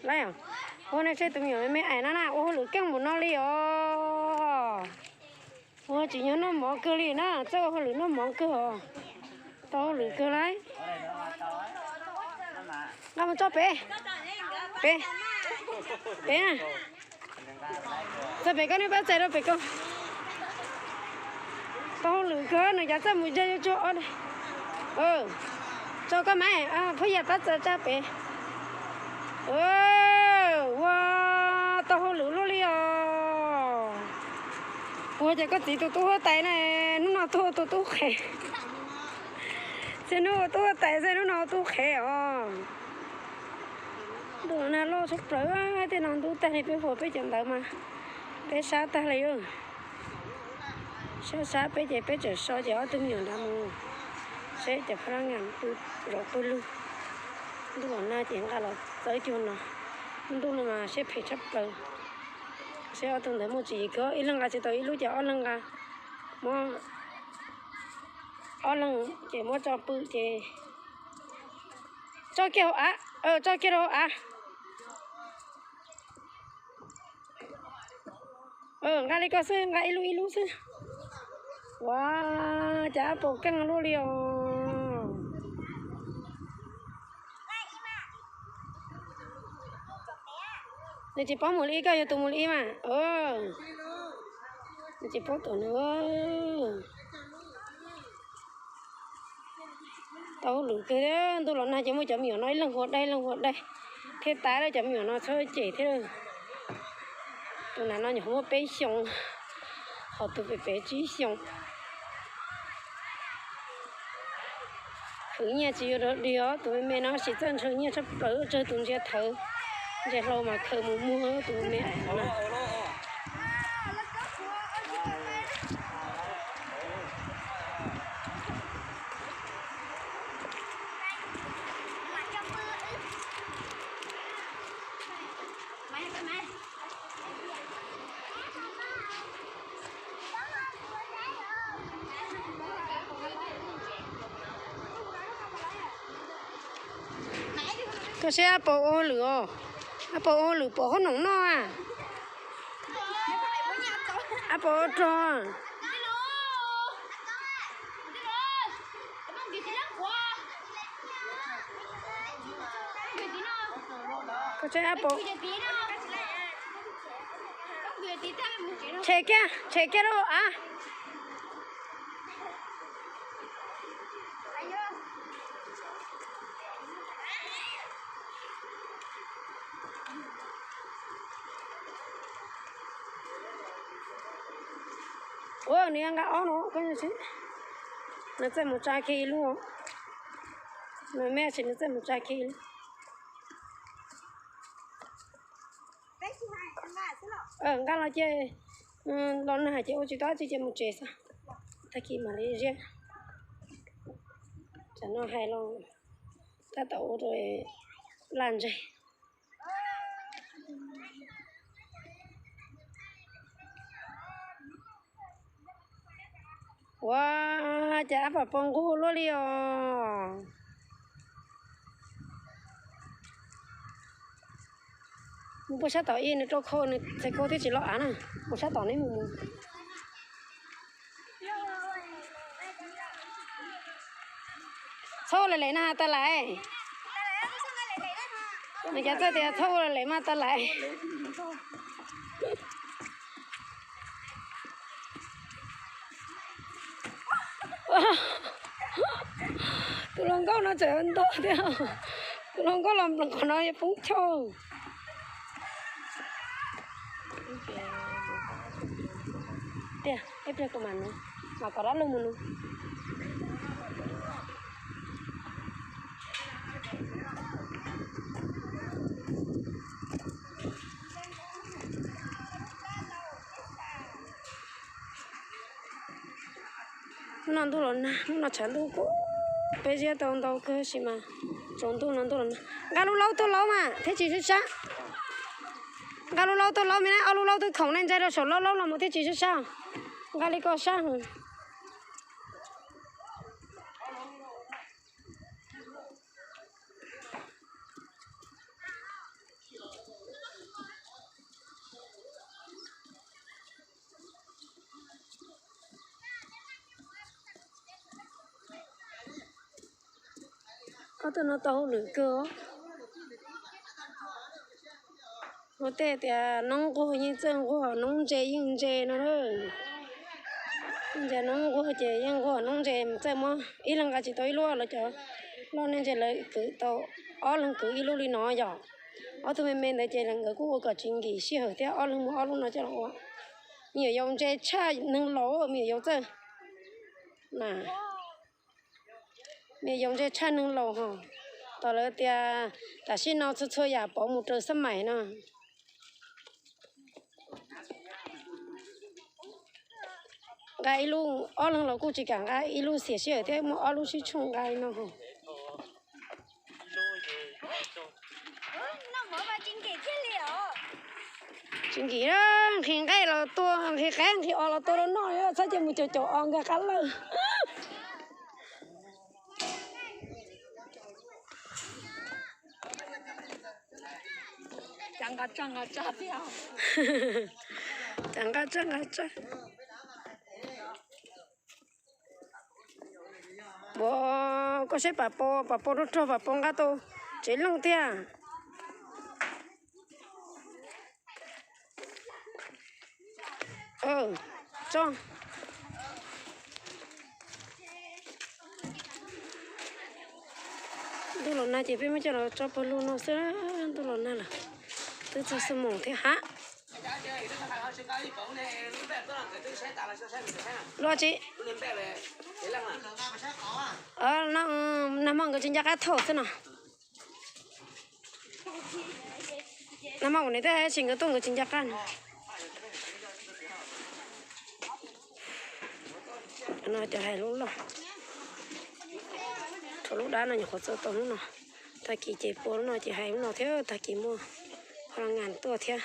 Lawm, ua nej saib tus me nyuam me me ais no na, ua hauj lwm keej npaum no li os. Ua tsis nyob noj mov kawg li na, txawj ua hauj lwm noj mov kawg os. Tau hauj lwm kawg lauj. Nqa mus tso pem, pem, pem na. Txog pem koj, nej pab txais rau pem koj. Tau hauj lwm kawg, nws cav txawj mus yag yuav tsuag ob. Tso koj mas, phooj ywg pab txais tsa pem. Ua tau hauj lwm luaj li os. Ua cas koj txiv tus tub huab tais na, hnub no tuag tus tub qhev. Txij hnub ua tub huab tais xwb, hnub no ua tub qhev os. Ntuj los nag loj tshaj plaws, tej no ntub tag li peb hua peb cov ntawd mas peb sab tag li. Sab sab peb ces peb tseem so ces ob tug me nyuam nrad mus seb cov phab lab ngas pw zov pw lug. Ntuj los nag ces nqa los txawb cuag no. Ntuj no mas siab phem tshaj plaws. Seb ob tug ntawd muaj tswv yim kawg, ib leeg nqa tsis tau ib lub ces ob leeg nqa, muab, ob leeg ces muab tso pw ces tso kiag hauv av, tso kiag rau hauv av. Nqa li ko xwb, nqa ib lub ib lub xwb. Ua cas ab paus keej luaj li os. Nws tsis paub mus li ib, koj yog tus mus li ib mas. Nws tsis paub tom nws. Tau hauj lwm kawg, ntuj los nag ces muab cov me nyuam no ib leeg hua dai ib leeg hua dai thiab, tab lawm cov me nyuam no txhob cem thiab. Tus nram no nyuam qhuav muaj peb xyoos, ho tus pem pem tsib xyoos. Khwv nyiaj tsis yuav dog dig os, tus me me no sis txawj ntshaw nyiaj tshaj plaws, tsawg tus ntsia thawv ntsia hlau mas khaws mus muag tus me me no. Koj saib ab paus ua hauj lwm os. Ab paus ua hauj lwm pom qhob noom noj a. Ab paus ua rog. Koj saib ab paus. Tshem kiag, tshem kiag rau av. Ua nws nqa ob no, nws txawj mus tsa kiag ib lub. Nws me sis nws txawj mus tsa kiag ib lub. Nqa los ces los nag ces ua tsis tau dab tsi ces mus tsev xwb. Tag kis mam li ziab. Tsam no hais los tab tom ua rau laj ntseg. Ua cas ab paus nqug luaj li os. Mus puag sab tom ib, nws rau khau, nws txhais khau thiab tsis los av na. Mus sab tom neb mus mus. Txhob ua lem lem na tas lais. Nws cas txawj tias txhob ua lem lem mas tas lais. Tus hluas nkauj no tseem ntog thiab. Tus hluas nkauj los nplees qhov no yuav poob choj. Tiag, ib pliag kuv mam, mam kom dab laug mus nug. Hnub no ntuj los nag, hnub no tshav ntuj kub, peb ziab tau ntau kawg sis mas tsaus ntuj no ntuj los nag. Nqa lub laub tuaj laub mas thiaj tsis sab sab. Nqa lub laub tuaj laub me na, ob lub laub twb khoom ne, ntsia rau saum laub laub los mus thiaj tsis sab sab. Nqa li ko sab heev. Ob tug no tau hauj lwm kawg. Ua tej tias noob nquag yeej txawj nquag, noob ntse yeej ntse no. Ntse noob nquag ces yeej nquag noob ntse, txawj muab ib leeg nqa tsis tau ib lub, lawv cov loj nej ntse lawv kwv tau ob leeg kwv ib lub li no yom. Ob tug me me ntawd ces nkawd kuj ua kom tsis nkim sij hawm thiab, ob leeg muab ob lub no coj los ua. Me nyuam yaus ntse tshaj neeg laus, me nyuam yaus txawj na. Me nyuam yaus ntse tshaj neeg laus ho. Tos lawv tias tam sim no txhua txhua yam pov mus raws xab maim no. Nqa ib lub, ob leeg los kuj tsis kam nqa ib lub, xiam sij hawm thiab, muab ob lub sib tshooj nqa li no ho. Tsis nkim, nqhis nqaij los tua, nqhis qaib nqhis os los tua rau noj, txhob cia mus caum caum os nkag qab lawj. Cas nqa tsaj nqa tsaj. Ua, koj saib Pam Pau, Pam Pau rog rog, Pam Pau nqa tau tsev looj tiag. Tso. Ntuj los nag ces peb muab coj los tso pawg lug no xwb, ntuj los nag lawm. Twb txog xuab moos thiab hab. Lua tsi? Nag hmo nkawd tsis nco qab thauj xwb no. Nag hmo kuv niam thiab tsis nkawd tuaj nkawd tsis nco qab no. No cov hais lub loj, rau lub dab no nyuam qhuav txawj tau hnub no. Tag kis ces pua lub no ces hais lub no thiab, tag kis muaj ho ngas tuaj thiab.